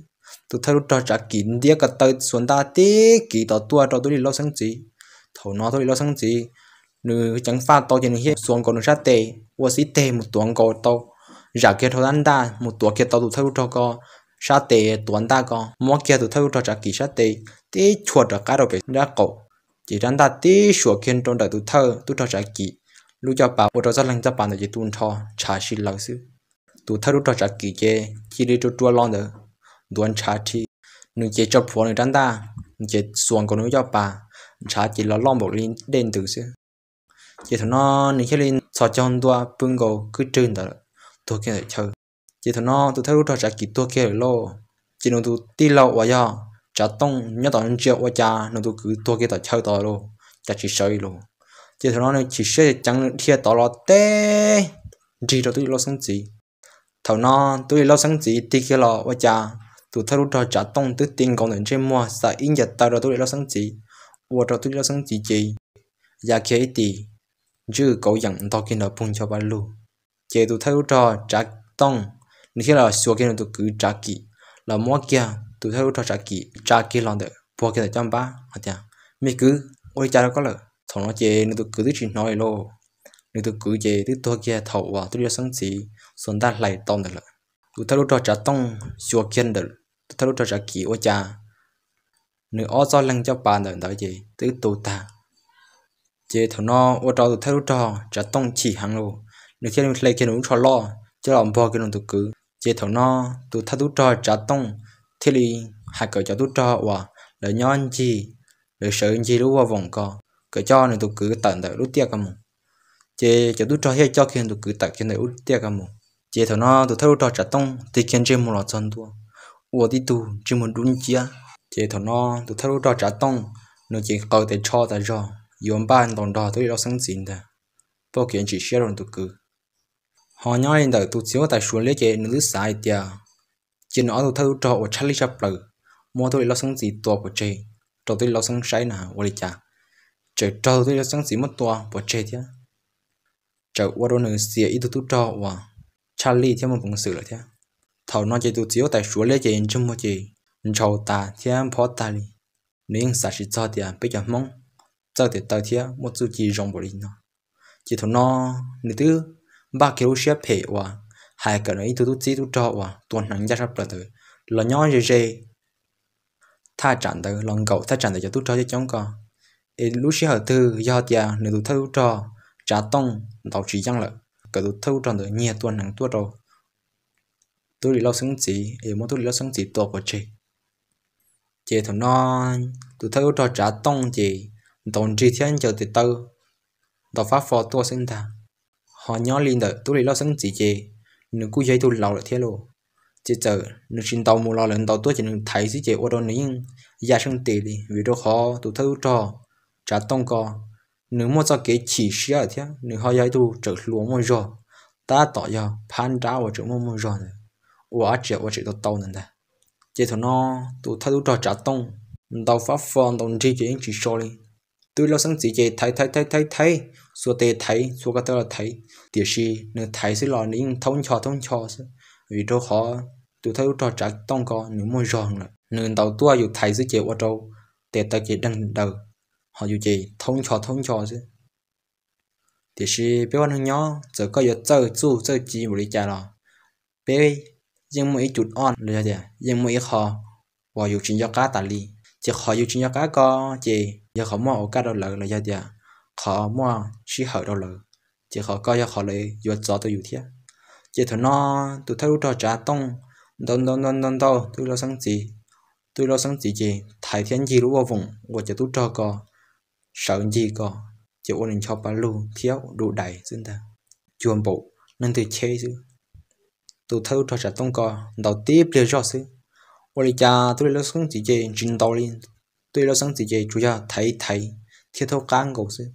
Tus thawj tub rog Tsav Kim ntiab ko taw xuas ntaj tib kiv tod tuaj rau Tub Lis Lauj Xeeb Ntxiv. Thaum no Tub Lis Lauj Xeeb Ntxiv nws ceev faj tau ces nws thiaj xuas nkaus nws sab tes ua xib teg mus tuav nkaus tau, zam kiag rau tab ntaj mus tuav kiag tau tus thawj tub rog ko sab tes, tuav ntaj ko muab kiag tus thawj tub rog Tsav Kim sab tes tib chua rov qab rau pem nrab qaum, ces rab ntaj tib suam kiag rau ntawm tus thawj tub rog Tsav Kim lub caj pas, ua rau txoj leeg caj pas ntawd ces tu nrho ntshav si lawm xwb. Tus thawj tub rog Tsav Kim ces cia li rua rua lo ntawd ntuav ntshav rhi, nws ces tso plhuav nws rab ntaj, nws ces xuas nkaus nws lub caj pas, ntshav ces los loj npaum li dej ntws xwb. Ces thaum no nws thiaj li txhos caug ntua pw nkaus kwj rwg ntawd, tuag kiag ntawm chaw. Ces thaum no tus thawj tub rog Tsav Kim tuag kiag lawm lauj. Ces nws tus tij laug uas yog Tsav Tooj nyob tom ntsia ua cas nws tus kwv tuag kiag tom chaw tod lauj, cas tsis sawv li lauj. Ces thaum no nws chim siab ceev, nws dhia tod los teb nrig rau Tub Lis Lauj Xeeb Ntxiv. Thaum no Tub Lis Lauj Xeeb Ntxiv tig kiag los ua cas tus thawj tub rog Tsav Tooj twb ti nkaus ntawm ntsej muag, xa ib ncaws taw rau Tub Lis Lauj Xeeb Ntxiv, ua rau Tub Lis Lauj Xeeb Ntxiv ces ya kiag ib tis ntswj kauv yeem ntog kiag nrov puag ncho pa lug. Ces tus thawj tub rog Tsav Tooj nws thiaj los xuas kiag nws tus kwv Tsav Kim los muab kiag tus thawj tub rog Tsav Kim tsa kiag los ntawm, puag kiag ntawm caj npab hais tias, Me kwv, ua li cas rau koj lawm? Thaum no ces nws tus kwv twb tsis hnov li lauj. Nws tus kwv ces twb tuag kiag thaum uas Tub Lis Lauj Xeeb Ntxiv xuas ntaj hlais tau ntawd lawm. Tus thawj tub rog Tsav Tooj xyuas kiag ntawm tus thawj tub rog Tsav Kim ua cas nws ob txoj leeg caj pas ntawm ntawd ces twb tu tag. Ces thaum no ua rau tus thawj tub rog Tsav Tooj chim heev lauj, nws thiaj li hle kiag nws lub tsho loj coj los npog kiag nws tus kwv. Ces thaum no tus thawj tub rog Tsav Tooj thiaj li hais kom cov tub rog uas lawv nyob ncig, lawv sawv ncig lub vaj voom ko, kom coj nws tus kwv tawm ntawm lub tiaj ko mus. Ces cov tub rog thiaj coj kiag nws tus kwv tawm kiag ntawm lub tiaj ko mus. Ces thaum no tus thawj tub rog Tsav Tooj tig kiag ntsej muag los txog ntua, ua tib tug ntsej muag dub nciab. Ces thaum no tus thawj tub rog Tsav Tooj nws ces qaws tes tsho tas zog yuav npaj ntaus nrog Tub Lis Lauj Xeeb Ntxiv ntag, tau kev ntsim siab rau nws tus kwv. Ho nyob li ntawm tus txiv huab tais Suav Liab ces nws twb xav hais tias cia nws ob tug thawj tub rog uas tshaj lij tshaj plaws muab Tub Lis Lauj Xeeb Ntxiv tua pov tseg rau Tub Lis Lauj Xeeb saib na ua li cas, txawm raug Tub Lis Lauj Xeeb Ntxiv muab tua pov tseg thiab, txawm ua rau nws xiam ib tug tub rog uas tshaj lij thiab muaj peev xwm lawm thiab. Thaum no ces tus txiv huab tais Suav Liab ces ntsej muag ces ntshaus tas thiab nphob tag li. Nws yeej xav tsis txog tias peb cov Hmoob txawj tes taw thiab muaj txuj ci zoo npaum li no. Ces thaum no nws twb npaj kiag lub siab phem uas hais kom nws ib tug tub txib tub rog uas tua hneev ncaj tshaj plaws ntawd los nyob ze ze thaj tsam ntawd, los nkaum thaj tsam ntawd cov tub rog coob coob ko. Es lub sij hawm twg yog tias nws tus thawj tub rog Tsav Tooj ntaus tsis yeej lawm, kom tus thawj tub rog ntawd nyiag tua hneev tuaj rau Tub Lis Lauj Xeeb Ntxiv es muab Tub Lis Lauj Xeeb Ntxiv tua pov tseg. Ces thaum no tus thawj tub rog Tsav Tooj ces ntaus nrig thiab ncaws tes taw ntaus fab fo tuaj xwb ntag. Ho nyob li ntawm Tub Lis Lauj Xeeb Ntxiv ces nws kuj yog ib tug laus lawm thiab lauj. Ces txawm nws tsis ntaus mus los lawv ntaus tuaj ces nws thaiv xwb ces ua rau nws yeej ya seej tes li, vim rau qhov tus thawj tub rog Tsav Tooj ko nws muaj txoj kev chim siab lawm thiab nws ho yog ib tug tsawm hluas muaj zog, tab tom yog phab nrab uas tseem muaj muaj zog ntawd, ua dab tsi ua tseem tau tau ntawd ntag. Ces thaum no tus thawj tub rog Tsav Tooj ntaus fab fo ntaus nrig ces yeej tsis so li. Tub Lis Lauj Xeeb Ntxiv ces thaiv thaiv thaiv thaiv thaiv, xuas tes thaiv xuas ko taw los thaiv, tiam sis nws thaiv xwb los nws yeej thaub ncho thaub ncho xwb, vim rau qhov tus thawj tub rog Tsav Tooj ko nws muaj zog lawm. Nws ntaus tuaj yus thaiv xwb ces ua rau tes taw ces deeg daws, ho yus ces thaub ncho thaub ncho xwb. Tiam sis peb ua neeg nyob txawm koj yuav txawj txuj txawj ci npaum li cas los peb yeej muaj ib cub oj los yog tias yeej muaj ib qho uas yus tsis nco qab tas li. Ces qhov yus tsis nco qab ko ces yog qhov muaj ua kaj rau lawv los yog tias qhov muaj sij hawm rau lawv, ces qhov ko yog qhov lawv yuav txov tau yus thiab. Ces thaum no tus thawj tub rog Tsav Tooj ntaus ntaus ntaus ntaus ntaus Tub Lis Lauj Xeeb Ntxiv. Tub Lis Lauj Xeeb Ntxiv ces thaiv thiab ncig lub vaj voom uas cov tub rog ko sawv ncig ko, ces ua nws ncho pa lug thiab du dais xwb ntag, cuag npaum neeg twg cheb xwb. Tus thawj tub rog Tsav Tooj ko ntaus tib pliag zoj xwb, ua li cas Tub Lis Lauj Xeeb Ntxiv ces tsis ntaus li. Tub Lis Lauj Xeeb Ntxiv ces tsuas yog thaiv thaiv thiab thaub qab nkaus xwb.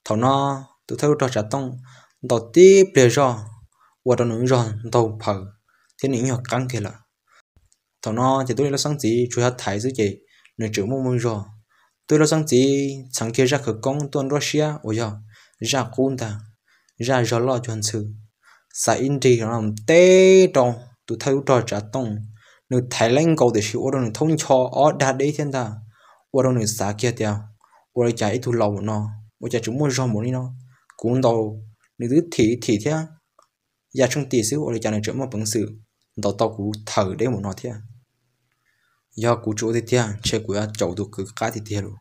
Thaum no tus thawj tub rog Tsav Tooj ntaus tib pliag zoj, ua rau nws zog ntaug phaws thiab nws ib nyuag qeeb kiag lawm. Thaum no ces Tub Lis Lauj Xeeb Ntxiv tsuas yog thaiv xwb ces nws tseem muaj muaj zog. Tub Lis Lauj Xeeb Ntxiv txheev kiag zaj khawv koob tuaj nruab siab uas yog zaj qub ntag, zaj zog loj cuag ntxhw. xa ib nrig no teb rau tus thawj tub rog Tsav Tooj. Nws thaiv leej nkaus tiam sis ua rau nws thaub ncho ob dag deb thiab ntag, ua rau nws xav kiag tias, ua li cas ib tug laus no ua cas tseem muaj zog mus li no? Kuv ntaus nws twb thim thim thiab ya tsheej tim xwb, ua li cas nws tseem muaj peev xwm ntaus tau kuv thawm deb mus no thiab? Yog kuv tsis ua tiag tiag ntshe kuv yuav caum tus kwv qab tiag tiag lauj.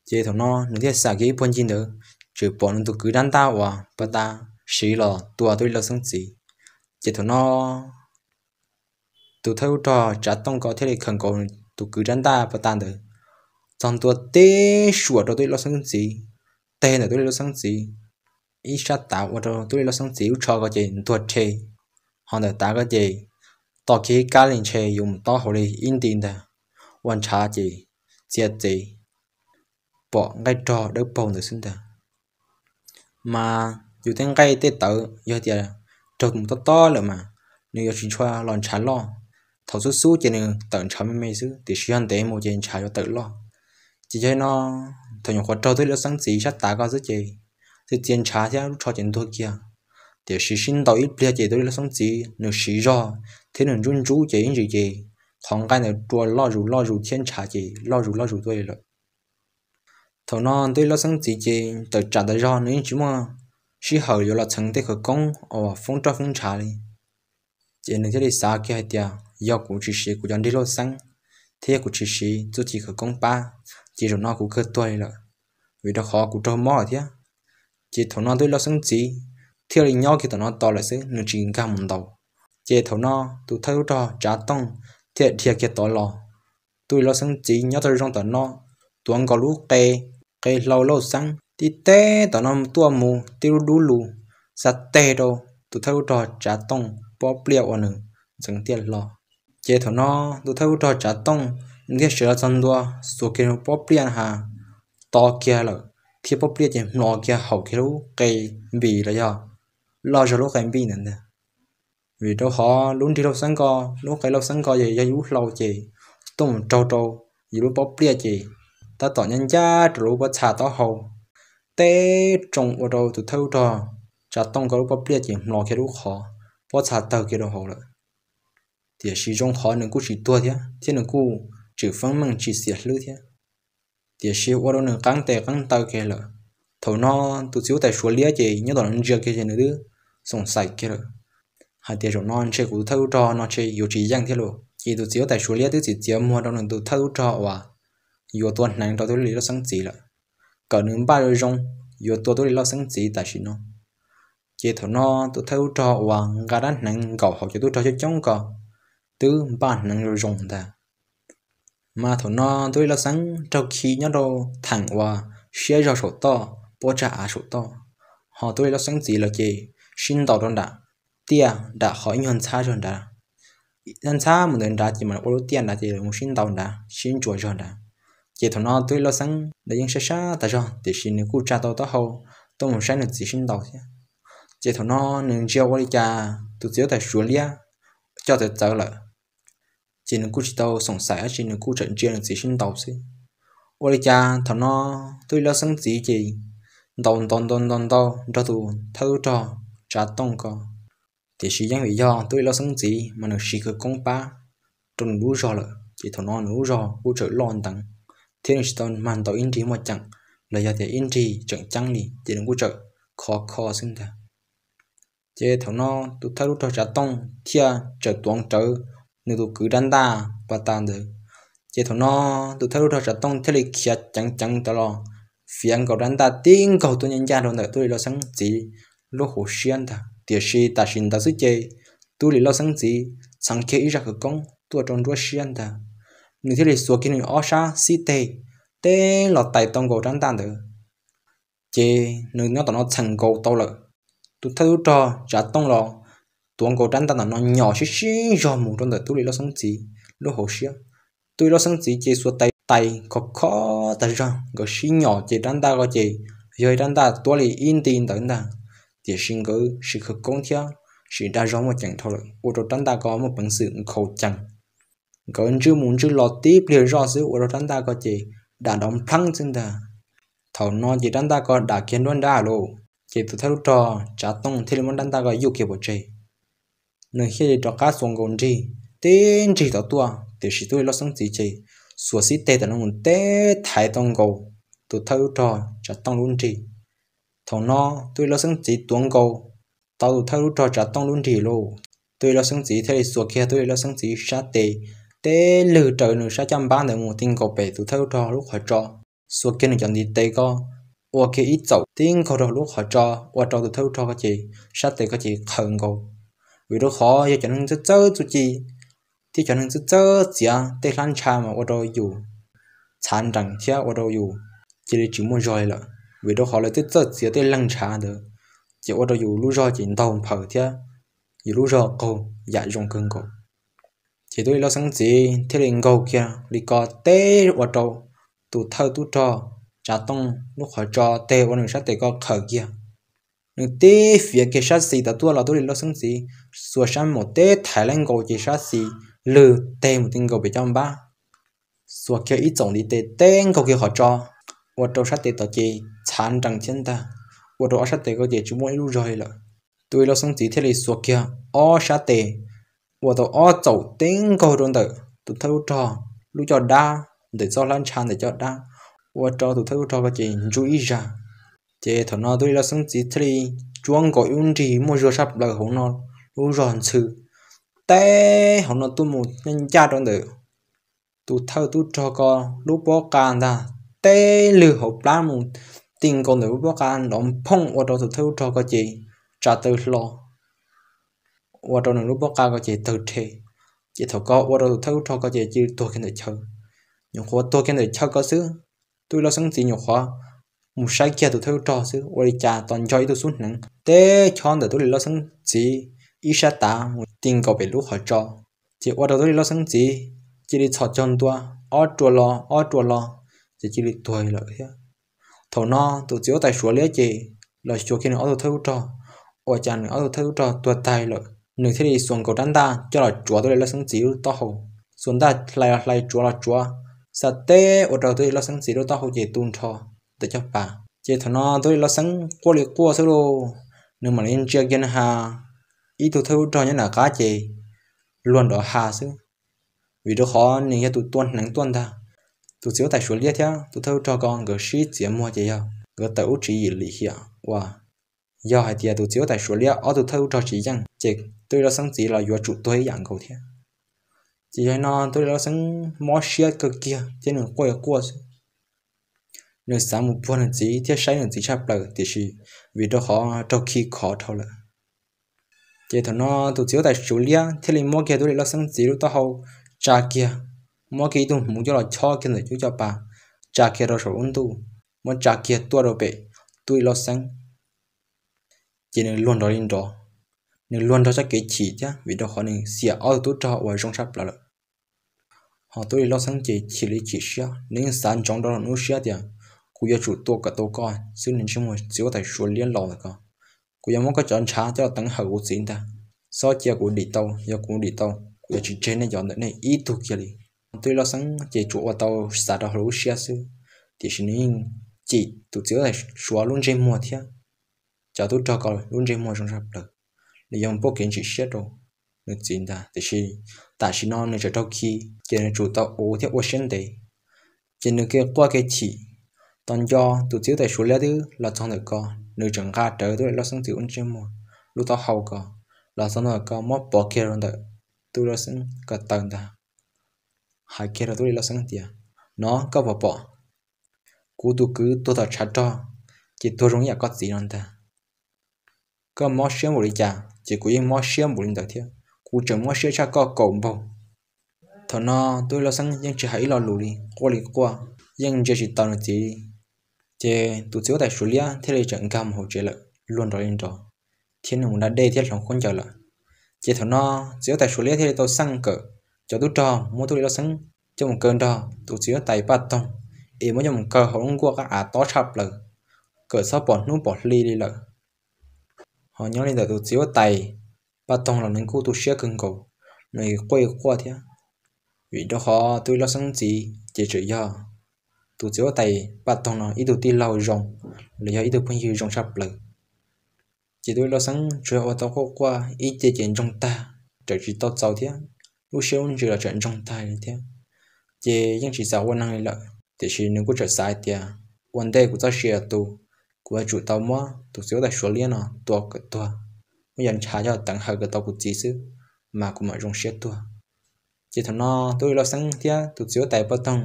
Ces thaum no nws thiaj xav kiag ib puag ncig ntawd, tseem pom nws tus kwv rab ntaj uas pas tas siv los tua Tub Lis Lauj Xeeb txiv. Ces thaum no tus thawj tub rog Tsav Tooj ko thiaj li khaws nkaus tus kwv rab ntaj pas tas ntawd txog ntua teb suam rau Tub Lis Lauj Xeeb txiv, teg ntawm Tub Lis Lauj Xeeb txiv ib sab tav ua rau Tub Lis Lauj Xeeb txiv lub tsho ko ces ntuag rhe, ho ntawm tav ko ces to kiag ib kab li ntshe yuav mus tob hauv li ib nti ntag, ua ntshav ces txiav txev pom nqaij rog dawb paug ntawd xwb ntag. Mas yus tej nqaij tej tawv yog tias raug mus tob tob lawm mas nws yuav tsis tshua los ntshav loj. Thaum xub xub ces nws tawm ntshav me me xwb, tiam sis yog ntev mus ces ntshav yuav tawm loj. Ces yog li no, thaum nyuam qhuav raug Tub Lis Lauj Xeeb txiv sab tav ko xwb ces txiav txiav ntshav thiab lub tsho ces ntuag kiag. Tiam sis sib ntaus ib pliag ces Tub Lis Lauj Xeeb txiv nws siv zog thiab nws ntsub ntsub ces ib ntsis ces qhov nqaij ntawd rua loj zus loj zus thiab ntshav ces loj zus loj zus tuaj li lawm. Thaum no Tub Lis Lauj Xeeb txiv ces tawm tsam tas zog, nws yeej tsis muaj sij hawm yuav los txheev tej khawv koob uas foob roj foob ntshav li. Ces nws thiaj li xav kiag hais tias, yog kuv tsis siv kuv cov nrig lauj xeeb thiab yog kuv tsis siv txuj ci khawv koob pab, ces zaum no kuv kawg tuag li lawm, vim rau qhov kuv raug mob lawm thiab. Ces thaum no Tub Lis Lauj Xeeb txiv thiaj li nyob kiag tom no tos lawm xwb, nws tsis nkag mus ntaus. Ces thaum no tus thawj tub rog Tsav Tooj thiaj dhia kiag tod los. Tub Lis Lauj Xeeb txiv nyob tau zoo tom no, tuav nkaus lub qe, qe hlau lauj xeeb tib teb tom no tuaj mus tib lub dub lus, xa teg rau tus thawj tub rog Tsav Tooj pob pliaj uas nws ntxeev tiaj hlo. Ces thaum no tus thawj tub rog Tsav Tooj nws thiaj sawv los txog ntua, xuas kiag pob pliaj na has, to kiag lawm, thiab pob pliaj ces hmlo kiag haum kiag lub qe npis los yog loj zog lub qe npij ntawd ntag. Vim rau qhov lub nrig lauj xeeb ko, lub qe lauj xeeb ko yog lub hlau ces tuaj mus raug rau yus lub pob pliaj ces tab tom ncaj ncaj rau lub pob txha taub hau, teb tsoo ua rau tus thawj tub rog Tsav Tooj ko lub pob pliaj ces hmlo kiag lub qhov, pob txha tawg kiag rau hauv lawm. Tiam sis zoo qhov nws kuj tsis tuag thiab, thiab nws kuj tseem feeb meej tsis xiam hlwb thiab. Tiam sis ua rau nws qeeb tes qeeb taw kiag lawm. Thaum no tus txiv huab tais Suav liab ces nyob tom no ntsia kiag ces nws twb xoom xaim kiag lawm hais tias, zaum no ntshe kuv tus thawj tub rog no ntshe yuav tsis yeej thiab lauj. Ces tus txiv huab tais Suav liab twb txiav txiav muag rau nws tus thawj tub rog uas yuav tua hneev rau Tub Lis Lauj Xeeb txiv lawm, kom nws npaj zoo zoo yuav tua Tub Lis Lauj Xeeb txiv tam sim no. Ces thaum no tus thawj tub rog uas nqa rab hneev nkaum hauv cov tub rog coob coob ko twb npaj hneev zoo zoo ntag. Mas thaum no Tub Lis Lauj Xeeb raug khi nyob rau theem uas siab zog saum toj, pob tsag av saum toj, ho Tub Lis Lauj Xeeb txiv lawm ces sib ntaus rau nram tiaj nram qhov ib nyuag ntxhab zog nrad. Ntxhab mus ntawm nrad ces mam ua lub tiaj nrad ces mus sib ntaus nrad, sib ntsuas zog nrad. Ces thaum no Tub Lis Lauj Xeeb nws yeej sab sab tas zog tiam sis nws kuj tsa tau taub hau tuaj mus saib nws txiv sib ntaus thiab. Ces thaum no nws ntsia ua li cas tus txiv huab tais Suav liab coj txawv txawv lawm, ces nws kuj tsis tau xoom xaim dab tsi, nws kuj tseem ntsia nws txiv sib ntaus xwb. Ua li cas thaum no Tub Lis Lauj Xeeb txiv ces ntaus ntaus ntaus ntaus ntaus nrog tus thawj tub rog Tsav Tooj ko. Tiam sis yeej vim yog Tub Lis Lauj Xeeb txiv mas nws siv khawv koob pab rau nws lub zog lawm, ces thaum no nws lub zog kuj tseem loj nteev, thiab nws tsis tau mag ntaus ib nrig muaj ceem los yog tias ib nrig tseem ceeb li, ces nws kuj tseem khov kho xwb ntag. Ces thaum no tus thawj tub rog Tsav Tooj thiaj tseem tuav rawv nws tus kwv rab ntaj pas tas ntawd. Ces thaum no tus thawj tub rog Tsav Tooj thiaj li khiav ceev ceev tawm los, fiav nkaus rab ntaj tib nkaug tuaj ncaj ncaj rau ntawm Tub Lis Lauj Xeeb txiv lub hauv siab ntag. Tiam sis tam sim ntawd xwb ces Tub Lis Lauj Xeeb txiv txheev kiag ib zaj khawv koob tuaj rau nruab siab ntag. Nws thiaj li xuas kiag nws ob sab xib teg teb los tais tau nkaus rab ntaj ntawd. Ces nws nyob tom no txheem nkaus tau lawm. Tus thawj tub rog Tsav Tooj los tuav nkaus rab ntaj tom no nyom sib sib zog mus rau ntawm Tub Lis Lauj Xeeb txiv lub hauv siab. Tub Lis Lauj Xeeb txiv ces xuas tais tais khov kho tas zog, nkawd sib nyom ces rab ntaj ko ces yog ib rab ntaj tuab li ib nti ntawd ntag. Tiam sis nkawd siv khawv koob thiab siv dag zog muaj ceem dhau lawm, ua rau rab ntaj ko muaj peev xwm nkhaus cees. Nkawd ntswj mus ntswj los tib pliag zoj xwb ua rau rab ntaj ko ces dam nrov npleeb xwb ntag. Thaum no ces rab ntaj ko dam kiag nruab nrab lauj, Ces tus thawj tub rog Tsav Tooj thiaj li muab rab ntaj ko yuj kiag pov tseg. Nws thiaj li rov qab xuas nkaus nrig, tib nrig tod tuaj, tiam sis tub lis lauj xeeb txiv ces xuas xib teg tam no mus teb thaiv tau nkaus tus thawj tub rog Tsav Tooj lub nrig. Thaum no tub lis lauj xeeb txiv tuav nkaus tau tus thawj tub rog Tsav Tooj lub nrig lauj, tub lis lauj xeeb txiv thiaj li xuas kiag tub lis lauj xeeb txiv sab tes, teb lwg raws nws sab caj npab ntawd mus ti nkaus pem tus thawj tub rog lub qhov tso, xuas kiag nws cov ntiv tes ko ua kiag ib txaum tib nkaug rau lub qhov tso, ua rau tus thawj tub rog ko ces sab tes ko ces qhawv nkaus. Vim rau qhov yog cov neeg txawj txawj txuj ci thiab cov neeg txawj txawj txiav tej hlab ntsha mas ua rau yus txhav nrees thiab ua rau yus cia li tsis muaj zog li lawm. Vim rau qhov lawv twb txawj txiav tej leeg ntshav ntawd, ces ua rau yus lub zog ces ntaug nphaws thiab yus lub zog qaug yam zoo kawg nkaus. Ces tub lis lauj xeeb txiv thiaj li nkaug kiag li ko teb ua rau tus thawj tub rog Tsav Tooj lub qhov tso, teg ua nws sab tes ko qhawv kiag. Nws tib fiav kiag sab xis tod tuaj los tub lis lauj xeeb txiv xuas sab maum teb thaiv laib nkaus ces sab xis lwg teg mus ti nkaus pem caj npab, xuas kiag ib txaum ntiv tes teb nkaug kiag qhov tso, ua rau sab tes tod ces txhav nrees thiab ntag, ua rau ob sab tes ko ces tsis muaj ib lub zog li lawm. Tub lis lauj xeeb txiv thiaj li xuas kiag ob sab tes ua tau ob txaum teb nkaug rau ntawm tus thawj tub rog lub caj dab, ntawm txoj hlab ntsha ntawm caj dab, ua rau tus thawj tub rog ko ces ntsub ib zag. Ces thaum no tub lis lauj xeeb txiv thiaj li cuab nkaus ib lub nrig muaj zog tshaj plaws hauv no, lub zog ntxhw, teb hauv no tuaj mus ncaj ncaj rau ntawm tus thawj tub rog ko lub pob qa ntag, teb lwg hauv plab mus ti nkaus ntawm lub pob qa nrov phooj ua rau tus thawj tub rog ko ces tsa taw hlo, ua rau nws lub pob qa ko ces tawg rhe. Ces thaum ko ua rau tus thawj tub rog ko ces cia li tuag kiag ntawm chaw. Nyuam qhuav tuag kiag ntawm chaw ko xwb, tub lis lauj xeeb txiv nyuam qhuav mus saib kiag tus thawj tub rog xwb, ua li cas tos nco ib tug xub hneev teb chob ntawm tub lis lauj xeeb txiv ib sab tav mus ti nkaus pem lub qhov tso. Ces ua rau tub lis lauj xeeb txiv cia li txhos caug ntua, ob rua los ob rua los, ces cia li tuag lawm thiab. Thaum no tus txiv huab tais Suav liab ces los xyuas kiag nws ob tug thawj tub rog, ua cas nws ob tug thawj tub rog tuag tag lawm. Nws thiaj li xuas nkaus rab ntaj coj los tsuav tub lis lauj xeeb txiv lub taub hau, xuas ntaj hlais los hlais tsuav los tsuav, xa teb ua rau tub lis lauj xeeb txiv lub taub hau ces tu nrho ntawm caj pas. Ces thaum no tub lis lauj xeeb quaj li quaj xwb lauj, nws mam li ntsia kiag nws ha, ib tug thawj tub rog nyob nram qab ces luag nrov ha xwb. Vim rau qhov nws yog tus tua hneev tuaj ntag. Tus txiv huab tais Suav liab thiab tus thawj tub rog ko nkawd sib txiav muag ces yog nkawd tawm ub tswv yim lim hiam uas yog hais tias tus txiv huab tais Suav liab ob tug thawj tub rog tsis yeej ces tub lis lauj xeeb txiv los yuav tsum tuag ib yam nkaus thiab. Ces yog li no tub lis lauj xeeb mob siab kawg kiag thiab nws quaj quaj xwb. Nws xav mus puag nws txiv thiab saib nws txiv tshaj plaws tiam sis vim rau qhov raug khi khov dhau lawm. Ces thaum no tus txiv huab tais Suav liab thiaj li muab kiag tub lis lauj xeeb txiv lub taub hau tsa kiag, muab kiag ib tug hmuv coj los chob kiag ntawm cub caj pas, tsa kiag rau saum lub ntuj, muab tsa kiag tuaj rau pem tub lis lauj xeeb. Ces nws luag nrov li nrov, nws luag nrog txoj kev chim thiab vim rau qhov nws xiam ob tug tub rog uas zoo tshaj plaws lawm. Ho tub lis lauj xeeb ces chim li chim siab, nws yeej xav ntsoov rau lub siab tias kuv yuav tsum tua kom tau koj xwb, nws ntsej muag txiv huab tais Suav liab laus ntawm ko, kuv yuav muab koj cov ntshav coj los teev hawm kuv txiv ntag. Txhob cia kuv dim tau, yog kuv dim tau kuv yuav tsis tseg nej cov ntawm nej ib tug kiag li. Tub lis lauj xeeb ces tsuas ua tau xav rau hauv lub siab xwb, tiam sis nws yeej chim tus txiv huab tais Suav lub ntsej muag thiab cov tub rog ko lub ntsej muag zoo tshaj plaws, nws yuav muaj kev ntsim siab rau nws txiv ntag. Tiam sis tam sim no nws tseem raug khi, ces nws tsum tau ua thiab ua siab ntev. Ces nws kev quaj kev chim, tos nco tus txiv huab tais Suav liab twb los txog ntawm ko, nws tseem nqa rawv tub lis lauj xeeb txiv lub ntsej muag, lub taub hau ko, los txog ntawm ko muab pov kiag rau ntawm tub lis lauj xeeb ko taw ntag. Hais kiag rau tub lis lauj xeeb tias, no koj puas pom, kuv tus kwv tuag tom tshav rog, ces tuag zoo ib yam koj txiv no ntag. Koj mob siab npaum li cas ces kuv yeej mob siab npaum li ntawd thiab, kuv tseem mob siab tshaj koj kaum npaug. Thaum no tub lis lauj xeeb yeej tsis hais ib lo lus li, quaj li quaj, yeej ntsia tsis tau nws txiv. Ces tus txiv huab tais Suav liab thiaj li tseem nkag mus hauv tsev lawm luag nrov li nrov, thiab nws mus da dej thiab hloov khaub ncaws lawm. Ces thaum no txiv huab tais Suav liab thiaj li tau xaj kawm cov tub rog muab tub lis lauj xeeb coj mus kaw nrog tus txiv huab tais Paj Toog, es muab coj mus kaw hauv lub nkuaj qab av tob tshaj plaws, kawm txhob pom hnub pom hli li lawm. Ho nyob li ntawm tus txiv huab tais Paj Toog los nws kuj tu siab kawg nkaus, nws quaj quaj thiab, vim rau qhov tub lis lauj xeeb txiv ces tseem yog tus txiv huab tais Paj Toog no ib tug tij laug zoo, los yog ib tug phooj ywg zoo tshaj plaws. Ces Tub Lis Lauj Xeeb tsuas ua tau quaj quaj ib ce ces ntsoog tag, raws tsis tau txaus thiab, lub siab lub ntsws los tseem ntsoog tag li thiab. Ces yeej tsis xav ua neeg li lawm, tiam sis nws kuj tseem xav hais tias, ua ntej kuv txoj sia tu, kuv yuav tsum tau muab tus txiv huab tais Suav Liab no tua kom tuag, muab yog ntshav coj teev hawm kom tau kuv txiv xwb, mas kuv mam zoo siab tuag. Ces thaum no Tub Lis Lauj Xeeb thiab tus txiv huab tais Paj Toog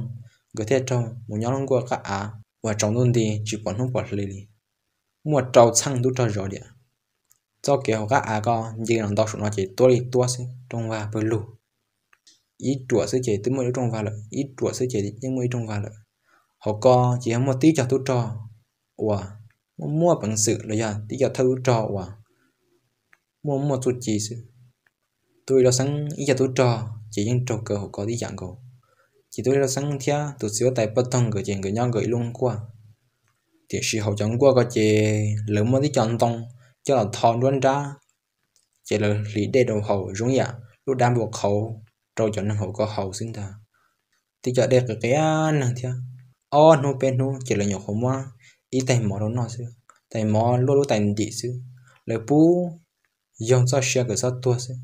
nkawd thiaj raug mus nyob lub nkuaj qab av uas tsaus ntuj nti tsis pom hnub pom hli li. Muaj rau txheej tub rog zov diam. Txoj kev hauv qab av ko nce los ntau saum no ces tuab li tuab xwb, rooj vag pawg lug. Ib ruam xwb ces twb muaj ib lub rooj vag lawm, ib ruam xwb ces yeej muaj ib rooj vag lawm. Hauv ko ces yog muaj tib co tub rog uas muaj muaj peev xwm los yog tib co thawj tub rog uas muaj muaj txuj ci xwb. Tub Lis Lauj Xeeb ib co tub rog ces yeej raug kaw hauv ko tib yam nkaus. Ces Tub Lis Lauj Xeeb thiab tus txiv huab tais Paj Toog nkawd ces nkawd nyob nkawd ib lub nkuaj. Tiam sis hauv cov nkuaj ko ces lawv muaj tib co ntoo coj los tho nruab nrab, ces lawv hliv dej rau haus zoo yam lub dab npua qhauv rau cov neeg hauv ko haus xwb ntag. Tib co dej qia qia neeg thiab. Ob hnub peb hnub ces lawv nyuam qhuav muab ib tais mov rau noj xwb, tais mov luaj lub tais ntim xwb, lawv pub yoog txoj sia kom txhob tuag xwb.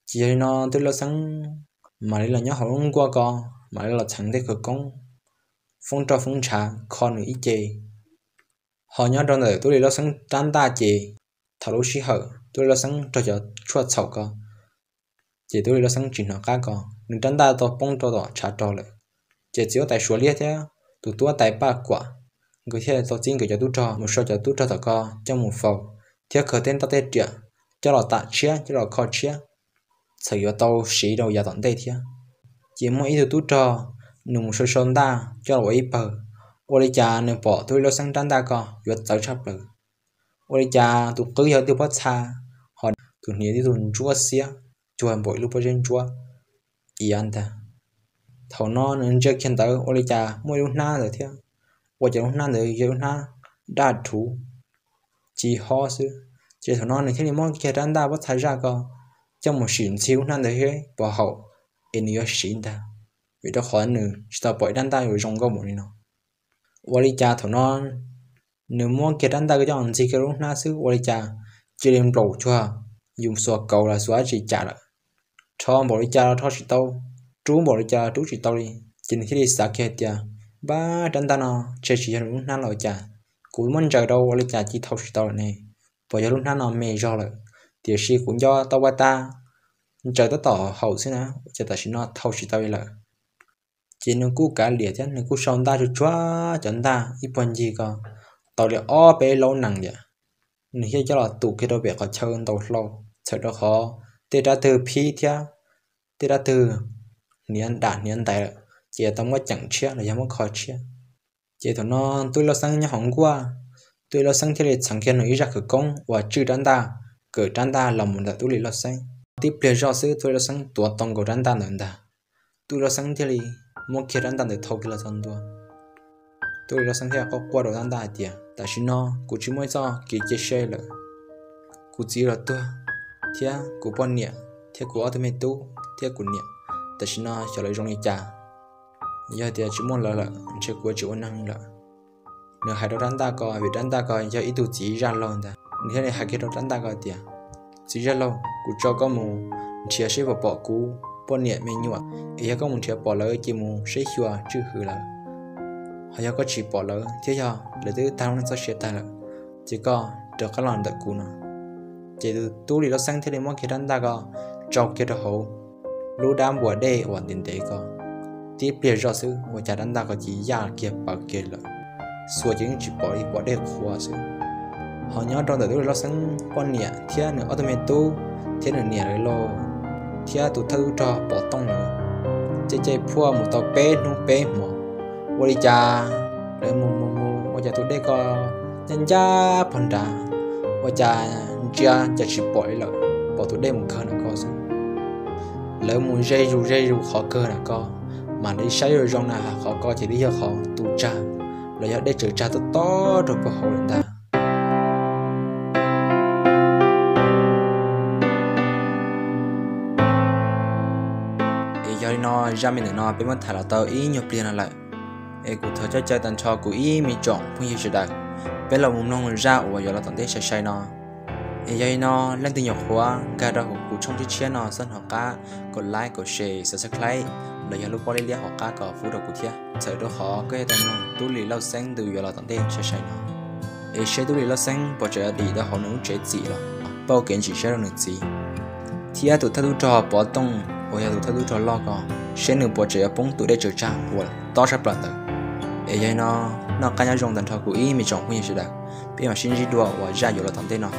Ces yog li no Tub Lis Lauj Xeeb mam li los nyob hauv lub nkuaj ko, mam li los txheev tej khawv koob, foob roj foob ntshav kho nws ib ce. Ho nyob rau ntawm Tub Lis Lauj Xeeb rab ntaj ces thaum lub sij hawm Tub Lis Lauj Xeeb raug cov tshuaj txhaum ko, ces Tub Lis Lauj Xeeb tsis hnov qab ko, nws rab ntaj tau poob rau tom tshav rog lawm. Ces txiv huab tais Suav Liab thiab tus tub huab tais Paj Kuam nkawd thiaj tau txib nkawd cov tub rog mus sau cov tub rog tom ko coj mus faus, thiab khaws tej nroj tej riam coj los tam tshiab coj los kho tshiab, txawm yuav tau siv rau yav tom ntej thiab. Ces muaj ib tug tub rog, nws mus sau sau ntaj coj los ua ib pawg, ua li cas nws pom Tub Lis Lauj Xeeb rab ntaj ko yuav txawv tshaj plaws. Ua li cas tus qwb yog ib tug pob txha, ho tus hniav tib tug ntsuab xiab, cuag npaum ib lub pob zeb ntsuab iav ntag. Thaum no nws ntsia kiag ntawd ua li cas muaj ib lub hnab ntawd thiab, ua cas lub hnab ntawd yog lub hnab daj rhuv ci hob xwb. Ces thaum no nws thiaj li muab kiag rab ntaj pob txha zaj ko coj mus sim ntxig lub hnab ntawd seb puas haum es nws yuav siv ntag, vim rau qhov nws tsis tau pom ib rab ntaj yuav zoo nkauj npaum li no. Ua li cas thaum no nws muab kiag rab ntaj ko coj ntxig kiag lub hnab xwb ua li cas cia li nplaum cuag yus xuas kauv los xuas dab tsi cas lawm. Rho npaum li cas los rho tsis tau, rub npaum li cas los rub tsis tau li. Ces nws thiaj li xav kiag hais tias, npab, rab ntaj no ntshe tsis yog nws lub hnab los ua cas, kuv muab ntsaws rau ua li cas cia li thau tsis tau lawm ne, puas yog lub hnab no me zog lawm. Tiam sis kuv nco tau ua tas ntsaws tab tom haum xwb na, ua cas tam sim no thau tsis tau li lawm. Ces nws kuj kav liam thiab nws kuj sau ntaj tsuag tsuag cov ntaj ib puag ncig ko tau li ob peb laub nees tiam, nws thiaj coj los tum kiag rau pem qhov chaw ntaus hlau, txhawm rau qhov tej rab twg phib thiab tej rab twg hniav dam hniav ntais lawm, ces tau muab ceem tshiab los yog muab kho tshiab. Ces thaum no Tub Lis Lauj Xeeb nyob hauv nkuaj, Tub Lis Lauj Xeeb thiaj li txheev kiag nws ib zaj khawv koob uas tswj rab ntaj, kawm rab ntaj los mus ntawm Tub Lis Lauj Xeeb. Tib pliag zoj xwb Tub Lis Lauj Xeeb tuav tau nkaus rab ntaj ntawd ntag. Tub Lis Lauj Xeeb thiaj li muab kiag rab ntaj ntawd thau kiag los txog ntua. Tub Lis Lauj Xeeb thiaj quaj quaj rau rab ntaj hais tias, tam sim no kuv tsis muaj ib txoj kev cia siab lawm, kuv txiv los tuag, thiab kuv poj niam thiab kuv ob tug me tub thiab kuv niam, tam sim no xyov lawv zoo li cas. Yog tias tsis muaj lawv lawm ntshe kuv yuav tsis ua neeg li lawm. Nws hais rau rab ntaj ko, vim rab ntaj ko yog ib tug txiv zaj laug ntag, nws thiaj li hais kiag rau rab ntaj ko tias, txiv zaj laug, kuv tso koj mus nrhiav seb puas pom kuv poj niam me nyuam, es yog koj mus nrhiav pom lawv ces mus saib xyuas tswj hwm lawv. Ho yog koj tsis pom lawv thiab yog lawv twb tag lub neej txoj sia tag lawm, ces koj rov qab los ntawm kuv no. Ces tus Tub Lis Lauj Xeeb thiaj li muab kiag rab ntaj ko tsau kiag rau hauv lub dab npua dej uas ntev ntev ko. Tib pliag zoj xwb ua cas rab ntaj ko cia li yaj kiag pawv kiag lawm, xuas ces yeej tsis pom li, pom dej qhuav xwb. Ho nyob rau ntawm Tub Lis Lauj Xeeb poj niam thiab nws ob tug me tub thiab nws niam lawv los, thiab tus thawj tub rog pom tooj lawm, caij caij phuaj mus tau peb hnub peb hmo. Ua li cas lawv mus mus mus ua cas tus dej ko ncaj ncaj pog nrad, ua cas ntsia cas tsis pom li lawm, pom tus dej mus kawg nram ko xwb. Lawv mus ze zus ze zus qhov kawg nram ko, mam li saib zoo zoo na qhov ko ces twb yog qhov tu tsag los yog dej tsaws tsag tob tob rau puag hauv lawm ntag. Es yog li no zaj me ntawm no peb muab tham los tau ib nyuag pliag no lawm. Es kuv thov coj caw tag nrho kuv ib me tsoom phooj ywg sawv daws, peb los mus mloog zaj uas yuav los tom ntej sai sai no. Es yog li no, leej twg nyuam qhuav nkag rau hauv kuv tshooj tshiab tshiab no, txhob hnov qab kom like, kom share, subscribe los yog lub pob liab liab hauv qab kom pub rau kuv thiab. Txhawm rau qhov koj yog tus mloog Tub Lis Lauj Xeeb ntu yuav los tom ntej sai sai no, es seb Tub Lis Lauj Xeeb puas tseem yuav dim tau hauv nws lub tsev txim los pauj kev ntsim siab rau nws txiv thiab tus thawj tub rog Pov Tooj uas yog tus thawj tub rog loj ko, seb nws puas tseem yuav poob tus dej tsaws tsag uas tob tshaj plaws ntawd. Es yog li no, noj qab nyob zoo tag nrho kuv ib me tsoom phooj ywg sawv daws, peb mam sib ntsib dua uas zaj yuav los tom ntej no.